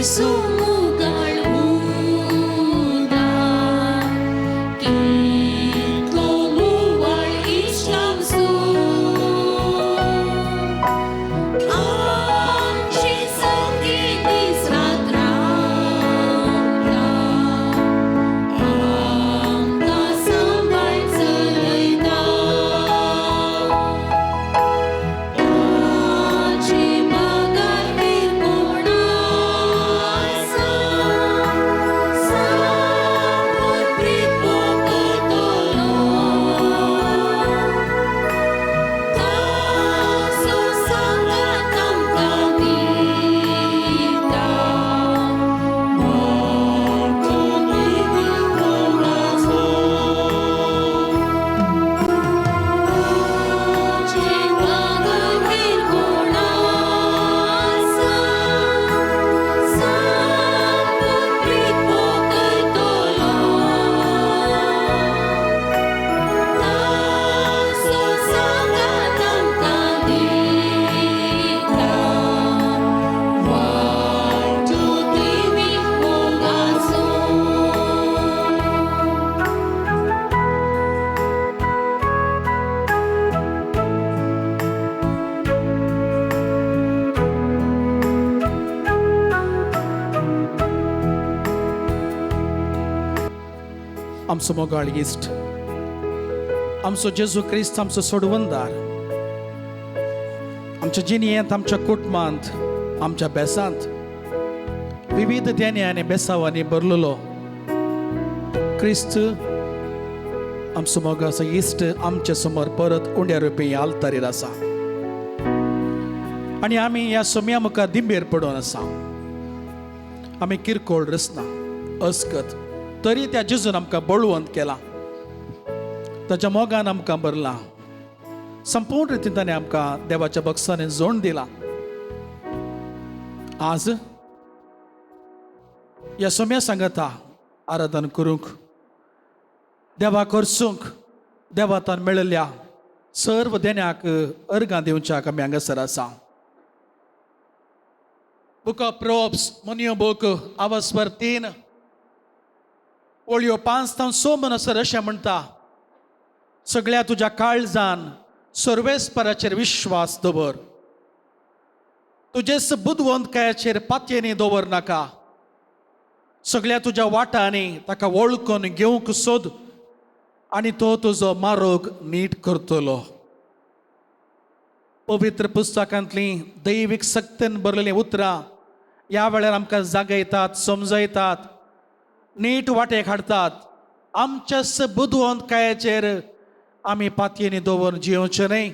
जेजू मुगाळ उदा कितलो मुवाळ इश्टांसो आमची संगी दीस रात रावता आमकां सांबाळ चलयता ताचे बगर हेर कोण आसा सांगून प्रीत करतलो ताचो सांगात आमकां दिता वाटो कोणाचो ताचे बगर हेर कोण आसा सांगून प्रीत करतलो ताचो सांगात आमकां दिता वाटो देवी मोगाचो. आमचो मोगाळ इश्ट, आमचो जेजू क्रिस्त, आमचो सोडवंदार, आमच्या जिणेंत, आमच्या कुटुंबांत, आमच्या बेसांत विविध देणे आनी बेसावांनी भरलेलो क्रिस्त आमचो मोगाचो इश्ट आमच्या समोर परत उंड्या रुपी आलतारीर आसा आनी आमी ह्या सोम्या मुखार दिंबेर पडून आसा. आमी किरकोळ रचना अस्कत तरी त्या जेजून आमकां बळवंत केला, ताच्या मोगान आमकां भरला, संपूर्ण रितीन ताणें आमकां देवाच्या बक्षांनी जोड दिला. आज ह्या सोम्या सांगता आराधन करूंक, देवा करसूंक, देवातान मेळिल्ल्या सर्व देण्याक अर्गां दिवच्याक आमी हांगासर आसा. बुक ऑफ प्रोब्स मोनियो बूक आवाजवर 3 ओळयो 5 तावन 6 म्हणसर अशें म्हणटा, सगळ्या तुज्या काळजान सर्वेस्पराचेर विश्वास दवर, तुजेच बुदवंतकायाचेर पातयेनी दवर नाका, सगळ्या तुज्या वाटांनी ताका वळखून घेवंक सोद आनी तो तुजो मारोग नीट करतलो. पवित्र पुस्तकांतलीं दैवीक सक्तीन बरलेलीं उतरां ह्या वेळार आमकां जागयतात, समजयतात, नीट वाटेक हाडटात. आमच्याच बुदवंतकायेचेर आमी पातयेनी दवरून जियोवचें न्हय,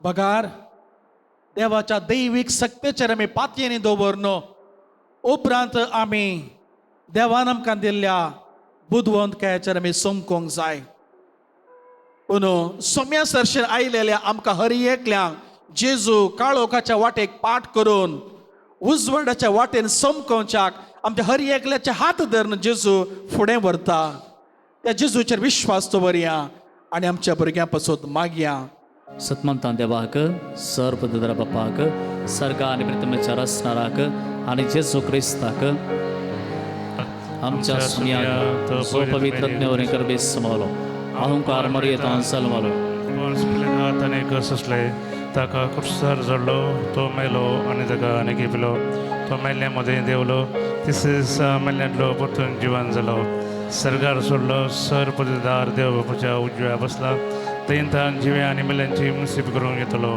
बगार देवाच्या दैवीक सक्तेचेर आमी पातयेनी दवरन उपरांत आमी देवान आमकां दिल्ल्या बुदवंतकायेचेर आमी समकोंक जाय. पूण सोम्या सरशेन आयलेल्या आमकां हर एकल्यांक जेजू काळोखाच्या वाटेक पाठ करून उजवडाच्या वाटेन समकोवच्याक आमच्या हर एकल्याचे हात धरून जेजू फुडें व्हरता. त्या जेजूचेर विश्वास दवरया आनी आमच्या भुरग्यां पासत मागया. सतमंतां देवाक, सर्वदर बापाक, सर्गा आनी प्रथमेच्या रसणाराक आनी जेजू क्रिस्ताक आमच्या सुन्याक जो पवित्र ज्ञावरें करबेस समवलो अहंकार मर्येतान सलमलो पोन्स पिलात आनी कसले ताका कुर्सार जडलो, तो मेलो आनी ताका आनी पिलो, तो मेल्ल्या मदें देंवलो, तिसरे दिसा मेल्ल्यांतलो परतून जिवन जालो, सर्गार सोडलो, सर पददार देव बापाच्या उजव्या बसला, थंय जिव्या आनी मेल्यांची मुसीब करूंक येतलो.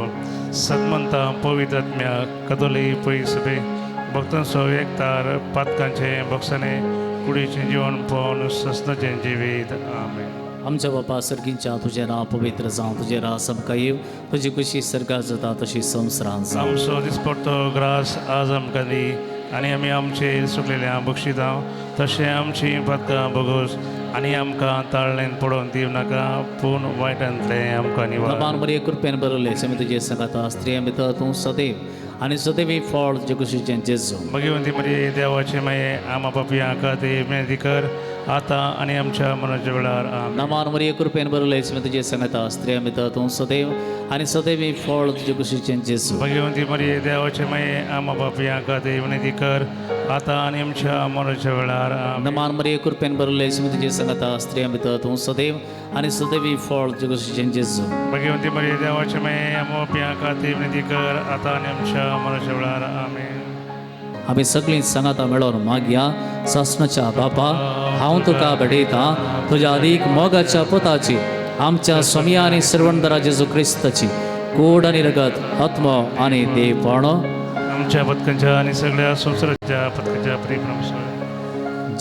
सदमंता पवित्र आत्म्या कदोली पयसबे भक्तांचो एकतार पातकांचे बक्षाने कुडीचें जिवन पळोवन ससनाचें जिवीत. आमेन. आमच्या बापा सर्गींच्या तुजें नांव पवित्र जावं, तुजें रास आमकां येवं, तुजी खुशी सर्गार जाता तशी संवसारांत जावं. आमचो दिसपडतो ग्रास आज आमकां दी आनी आमी आमचे सुकलेल्या बक्षितां तशें आमची पातकां बगोस आनी आमकां ताळ्ळेन पडोवन दिवं नाका, पूण वायटांतलें आमकां निवार. बाबान बरे कृपेन बरयलें आमी तुजे सांगाता, स्त्रियां भितर तूं सदैव आनी सदैव फळ तुजे कुशीचें जेजू. भगवंती मरी देवाचे माये आमा पापया खातीर विनंती कर आतां आनी आमच्या मरणाच्या वेळार आमेन. नमान मरिये कृपेन भरले तुजे सांगता स्त्रिया भितर तूं सदैव आनी सदैव फळ तुजे कुशीचें जेजू. भगवंती मरिये देवाचे माये आमा बापया खातीर विनंती कर आतां आनी आमच्या मरणाच्या वेळार आमेन. नमान मरिये कृपेन भरले तुजे सांगता स्त्रिया भितर तूं सदैव आनी सदैव फळ तुजे कुशीचें जेजू. भगवंती मरिये देवाचे माये आमा बापया खातीर विनंती कर आतां आनी आमच्या मरणाच्या वेळार आमेन. आमी सगळीं सांगाता मेळोन मागया. सासणाच्या बापा हांव तुका भेटयतां तुज्या अदीक मोगाच्या पुताची आमच्या स्वामी आनी सर्वंदरा जेजू क्रिस्ताची कोड आनी रगत आत्मो आनी देवपण आमच्या पत्कांच्या आनी सगळ्या संवसाराच्या पत्कांच्या प्रेम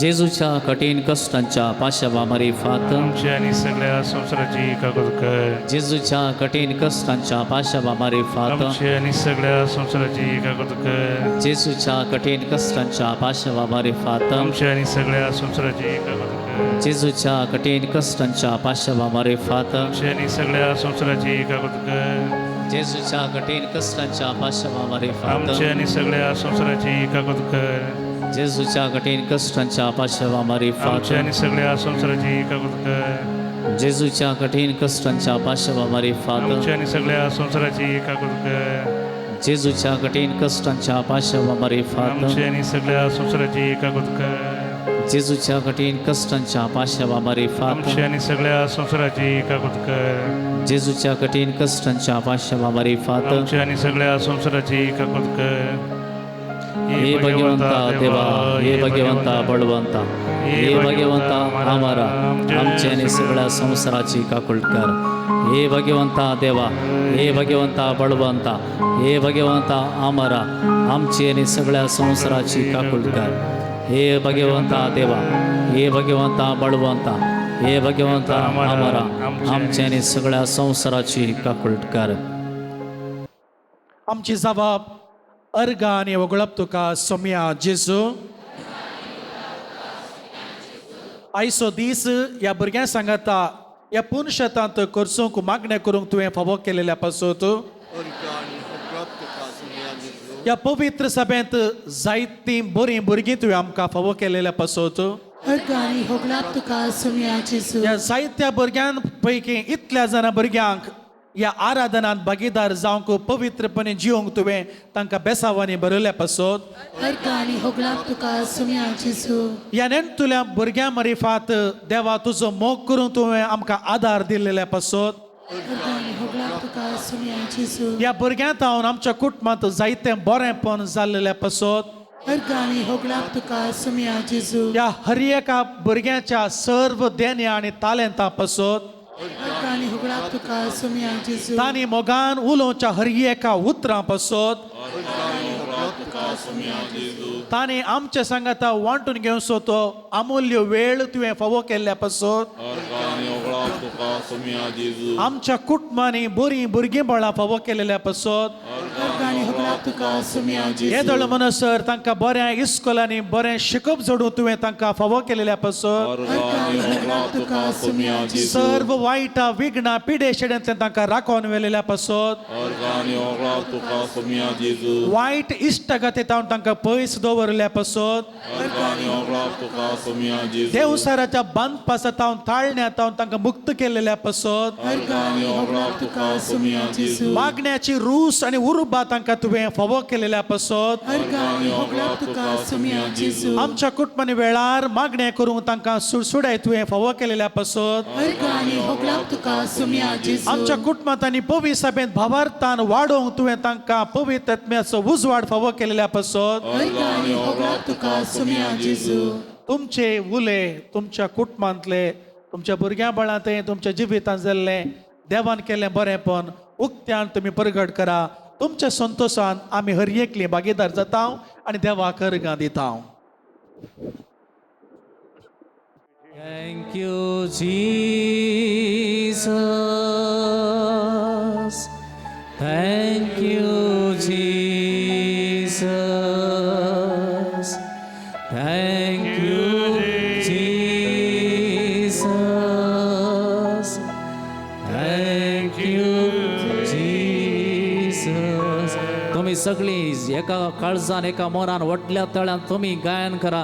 जेजूच्या कठीण कश्टांच्या पाशावा मारिफात आमच्या आनी सगळ्या संवसाराची काकूत कर. जेजूच्या कठीण कश्टांच्या पाशावा मारिफात आमच्या आनी सगळ्या संवसाराची काकूत कर. जेजूच्या कठीण कश्टांच्या पाशावा मारिफात आमच्या आनी सगळ्या संवसाराची काकूत कर. जेजूच्या कठीण कश्टांच्या पाशावा मारिफात आमच्या आनी सगळ्या संवसाराची काकूत कर. जेजूच्या कठीण कश्टांच्या पाशावा मारिफात आमच्या आनी सगळ्या संवसाराची काकूत कर. जेजूच्या कठीण कश्टांच्या पाशावा मारिफात आमच्या आनी सगळ्या संवसाराची काकूत कर. जेजूच्या कठीण कश्टांच्या पाशावा मारिफात आमच्या आनी सगळ्या संवसाराची काकूत कर. जेजूच्या कठीण कश्टांच्या पाशावा मारिफात आमच्या आनी सगळ्या संवसाराची काकूत कर. जेजूच्या कठीण कश्टांच्या पाशावा मारिफात आमच्या आनी सगळ्या संवसाराची काकूत कर. जेजूच्या कठीण कश्टांच्या पाशावा मारिफात आमच्या आनी सगळ्या संवसाराची काकूत कर. हे भगवंता देवा, हे भगवंता बळवंता, हे भगवंता आमारा आमच्या आनी सगळ्या संवसाराची काकूट कर. हे भगवंता देवा, हे भगवंता बळवंता, हे भगवंता आमारा आमची आनी सगळ्या संवसाराची काकूट कर. हे भगवंता देवा, हे भगवंता बळवंता, हे भगवंता आमारा आमच्या आनी सगळ्या संवसाराची काकूट कर. आमची जबाब अर्गा आनी वगळप तुका सोम्या जेजू. आयचो दीस ह्या भुरग्यां सांगाता ह्या पुनशेतांत करसूंक मागणें करूंक तुवें फावो केलेल्या पासत ह्या पवित्र सभेंत जायतीं बरीं भुरगीं तुवें आमकां फावो केलेल्या पासत ह्या जायत्या भुरग्यां पैकी इतल्या जाणां भुरग्यांक ह्या आराधनांत भागीदार जावंक पवित्रपणे जिवंक तुवें तांकां बेसावांनी बरयल्या पासत ह्या नेणटुल्या भुरग्यां मरिफात देवा तुजो मोग करून तुवें आमकां आदार दिल्लेल्या पासत ह्या भुरग्यां तावन आमच्या कुटुंबांत जायतें बरेंपण जाल्लेल्या पासत ह्या हर एका भुरग्यांच्या सर्व देण्या आनी तालेंतां पासत तांणी मोगान उलोवच्या हर एका उतरां पासत तांणी आमच्या सांगाता वांटून घेवचो तो अमूल्य वेळ तुवें फावो केल्ल्या पासत आमच्या कुटुंबांनी बरीं भुरगीं बळां फावो केलेल्या पासत हे दळ म्हणसर तांकां बऱ्या इस्कोलांनी बरें शिकप जोडून तुवें तांकां फावो केलेल्या पासत सर्व वायटा विघ्नां पिडे शेड्यांतल्यान तांकां राखोवन व्हेलेल्या पासत वायट इश्टागती तावन तांकां पयस दवरल्या पासत देवसाराच्या बांदपासा तावन ताळण्या तावन तांकां मुक्त केलेल्या पासत मागण्याची रूस आनी उर्बा तांकां तुवें फावो केलेल्या पासत आमच्या कुटुंबांनी वेळार मागणें करूंक तांकां सुडसुडाय तुवें फावो केलेल्या पासत आमच्या कुटुंबांत आनी पवित्र सभेंत भावार्थान वाडोवंक तुवें तांकां पवित्र आत्म्याचो उजवाड फावो केलेल्या पासत तुमचे उले तुमच्या कुटुंबांतले तुमच्या भुरग्यां बाळांत तुमच्या जिवितांत जाल्लें देवान केल्लें बरेंपण उक्त्यान तुमी परगट करा. तुमच्या संतोशान आमी हर एकली भागीदार जाता आनी देवाक अर्गां दिता. Thank you, Jesus. Thank you, Jesus. Thank you, Jesus. Thank you, Jesus. तुम्ही सगळी एका काळजान एका मनान व्हडल्या तळ्यान तुम्ही गायन करा.